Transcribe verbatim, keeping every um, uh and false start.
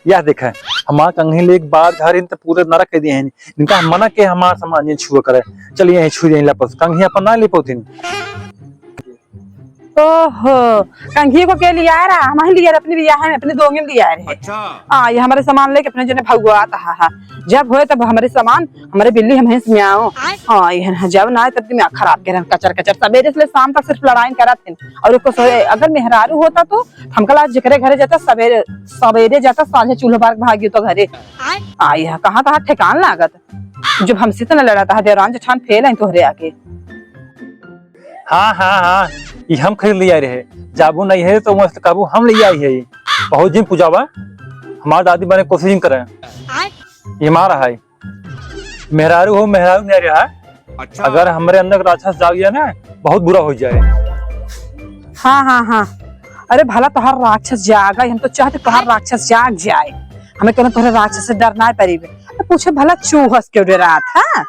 यह देखे, हमार कंघी लेके बाहर झारिन त पूरा नरक कर दिए हैं। इनका हम मना के हमार सामान ये छुआ करे। चलिए, यहीं छुई दें, लापस कंघी अपन ना ले पौथिन। ओहो, कंघी को के लिया रहा? हम ही लिया रहे, अपनी बियाह में, अपने दोंगे में लिया रहे। अच्छा। हाँ, ये हमारे सामान लेके अपने जने भगवात हा, हा। जब होए तब हमारे सामान, हमारे बिल्ली हम ही में आओ। हाँ, ये है, जब ना आए तब दिमाग खराब करे, कचर कचर, सवेरे से ले शाम तक सिर्फ लड़ाई करत हैं। और एको सोए, अगर मेहरारू होता तो हम कल आज जेकरे घरे जाता, सवेरे, सवेरे जाता, सांझे चूल्हा बार के भागियो तो घरे। हाँ, ये कहाँ कहाँ ठेकान लागत। जब हमसे तो न लड़ाता है, देवरान जेठान फेल हैं तोहरे आगे। हाँ, हाँ, हाँ, ये हम खरीद ले आए रहे। जाबू नहीं है तो मस्त कहबू हम ले आई है। बहुत दिन पुजावा, हमार दादी बने कोशिश करे। ये हमारा है। मेहरारू हो, मेहरारू नहीं रहा। अच्छा। अगर हमरे अंदर का राक्षस जाग जाए ना, बहुत बुरा हो जाए। हाँ, हाँ, हाँ। अरे भला तोहार राक्षस जागा, हम तो चाहते तोहार राक्षस जाग जाए। हमें कहना तोहरे राक्षस से डर ना पड़ी बे। अरे पूछे भला चूहस क्यों डरात है?